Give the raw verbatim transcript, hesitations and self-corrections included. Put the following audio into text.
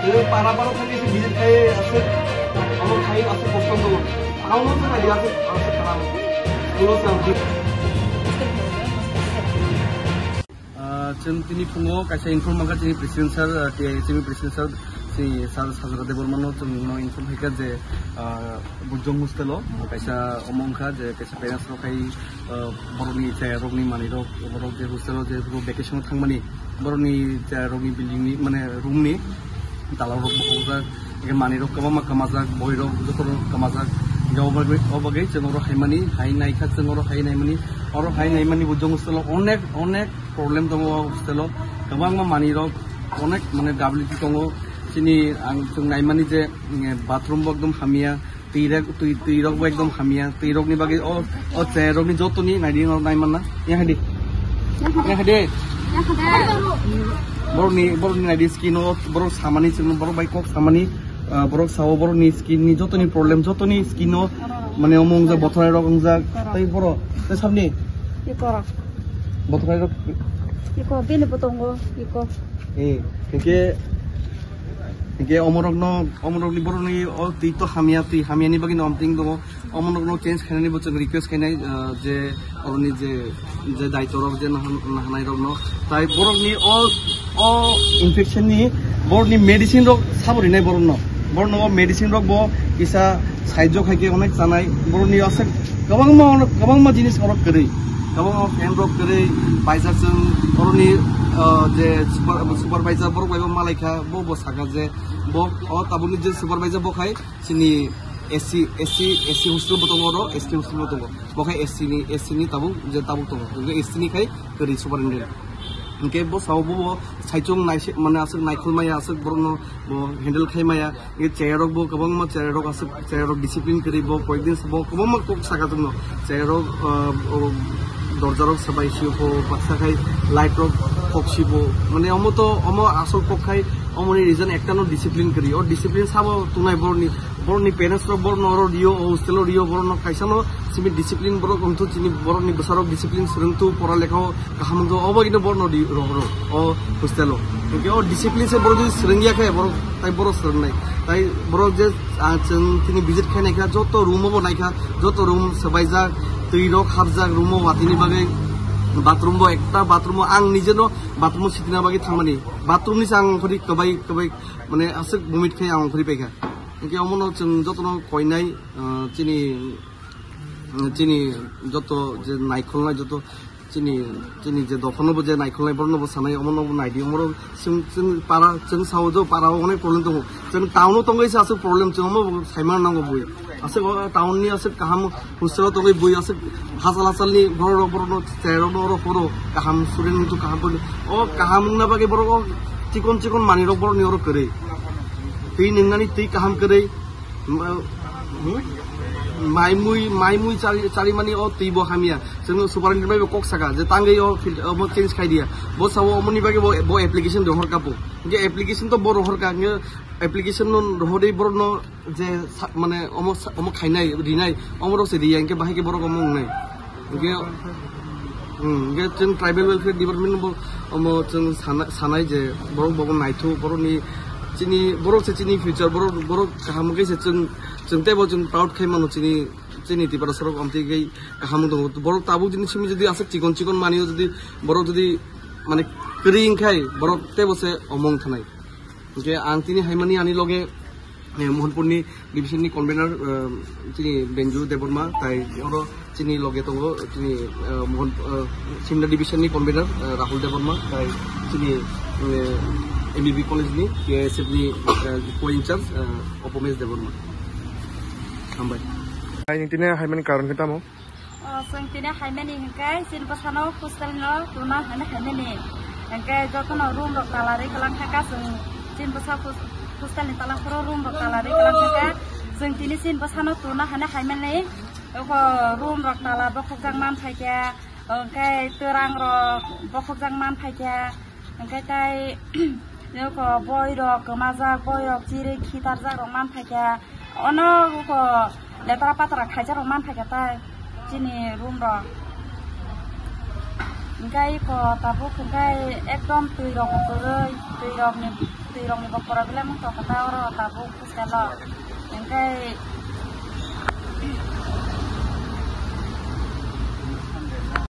Para para thangwi se visit khai aswk, abo khai aswk kosto tongo. Taono se nai aswk, aswk kaham. School-o se ang Ah, chwng tini phungo kaisa inform mankha chini president sir, ah, T I A C ni president sir, chini sir Sajra Debbarma no chwng no inform khaikha je, ah, Bujong hostel o kaisa omo wngkha je kaisa parents rok hai, ah, borokni chaya rokni manwi rok, borok je hostel o je vacation o thangmani, borokni chaya rokni building ni, mane, room ni tala rok bokhokjak, hingke manwi rok kwbangma kwmajak, boi rok joto rok kwmajak, hingke o bagwi, o bagwi chwng oro haimani, hai naikha chwng oro hai naimani, oro hai naimani Bujong hostel o onek, onek problem tongo o hostel o, kwbangma manwi rok onek, mane, W T tongo, chini ang chwng naimani je, mm, bathroom bo ekdom hamya, twi rok, twi, twi rok bo ekdom hamya. Twi rok ni bagwi o, o chaya rok ni joto ni naidi no nai manna. Ya hadi. Ya hadi. Borok ni, borok ni naidi skin o, borok samani chwng borok bai kok samani, ah, borok sao borok ni skin ni joto ni problem, joto ni skin o, mane omo wngjak, bothor rok wngjak. Tei borok, tei sabni? Iko. Bothor rok. Iko, bini bo tongo, iko. Eh, hingke, hingke omorok no, omorok ni borok ni o twi to hamya, twi hamya ni bagwi no omting tongo. Omo no change khainani bo chwng request khainai, ah, je oroni je, je daityo rok je nahan-, nahanai rok no. Tai borok ni o, o infection ni borok ni medicine rok sabo rinai borok no. Borok no o medicine rok bo kisa sahajyo khai khe onek chanai. Borok ni aswk kwbangma, kwbangma jinis orok kwrwi. Kwbangma fan rok kwrwi, paijak chwng oroni, ah, je super-, supervisor borok bai bo malai kha, bo, bo saka je bo o tabuk ni je supervisor bo khai, chini A C, A C, A C hostel bo tongo oro, S T hostel bo tongo. Bo khai S C ni, S C ni tabuk, je tabuk tongo. Hingke S C ni khai kwrwi superintendent. Hingke bo sao bo, bo saichung naise, mane aswk naikhol maya, aswk borok no bo handle khai maya. Hingke chaya rok bo kwbangma chaya rok aswk, chaya rok discipline kwrwi bo, koyekdin se bo kwbangma kok saka chwngno. Chaya rok, ah, o dorja rok sabai sio bo, baksa khai light rok kok si bo. Mane omo to, omo asol kok khai, omo ni reason ekta no discipline kwrwi. O discipline sabo tunai borok ni Borokni parents rok borokno oro rio, o hostel o rio, borokno kaisa no simi discipline borok wngthu, chini borokni bwsarok discipline swrwngthu, pora lekha o kaham wngthu, obo ino borokno ri-, rohoro o hostel o. Hingke o discipline se borok jodi swrwngya khe borok tai borok swrwngnai. Tai borok je, ah, chwng tini visit khai naikha, joto room o bo naikha, joto room swbaijak, twi rok hapjak room o watini bagwi, bathroom bo ekta bathroom o ang nije no bathroom o sitina bagwi thangmani, bathroom ni se ang ongkhorwi kwbai kwbai mane aswk vomit khai ang ongkhorwi paikha. Hingke omono chwng jotono koinai, ah, chini, chini joto je naikholnai joto chini, chini je dophano bo je naikholnai borokno bo sanai omono bo naidi omorok chwng, chwng para chwng sao jo para o onek problem tongo. Chwng town o tongwi se aswk problem chwng omo bo saimano nango bui. Aswk o town ni aswk kaham hostel o tongwi bui aswk hachal hachal ni borok rok borokno chwrai rokno oro horo kaham student wngthu kaham pori o kaham wngna bagwi borok o chikon chikon manwi rok borokni oro kwrwi. Twi nwngnani twi kaham kwrwi. Ma-, hmm? Mai mui, mai mui chari, charimani o twi bo hamya. Chwng superintendent bai bo kok saka je tangwi o fil-, omo change khai diya. Bo sao omoni bagwi bo, bo application rohor ka bo. Hingke application to bo rohor ka, hingke application no rohorwi borokno je sa-, mane omo sa-, omo khainai, rinai, omo rok se riya, hingke bahai khe borok omo wngnai. Hingke, hmm, hingke chwng tribal welfare department bo omo chwng sana-, sanai je borok bo naithu, borokni chini, borok se chini future, borok, borok kaham khe se chwng, chwng teibo chwng proud khai mano chini, chini Tiprasa rok amtwi khai kaham tongo. Borok tabuk jini simi jodi aswk chikon chikon manio jodi borok jodi mane kwrwi wngkhai borok teibo se omo wngthanai. Hingke ang tini haimani ani loge, eh, Mohanpurni division ni convener, eh, chini Benju Debbarma, tai oro chini loge tongo, chini, eh, Mohan, eh, Simna division ni convener, eh, Rahul Debbarma, tai chini, eh, M B B college ni K S F ni, eh, co-in-charge, eh, Upamesh Debbarma. Hambai. Hai, nini tini haimani karon khe tamo? O, chwng tini haimani hwnkhe chini bwsano hostel no tuna hwnwi haimani. Hwnkhe jotono room rok tala rwi kwlang kha, chwng chini bwsa hos-, hostel ni tala phoro room rok tala rwi kwlang kha. Chwng tini chini bwsano tuna hwnwi haimani. Oko room rok tala bokhokjak man phaikha, hwnkhe twrang rok bokhokjak man phaikha. Hwnkhe tai, nokho boirok kwmajak, boirok chirwi khitarjak rok man phaikha. Ono nokho letra patra khaijak rok man phaikha tai chini room rok. Hingkai ko tabuk hingkai ekdom twi rok kwrwi, twi rok ni, twi rok ni bo problem wngtong kha ta oro tabuk bwskango. Hingkai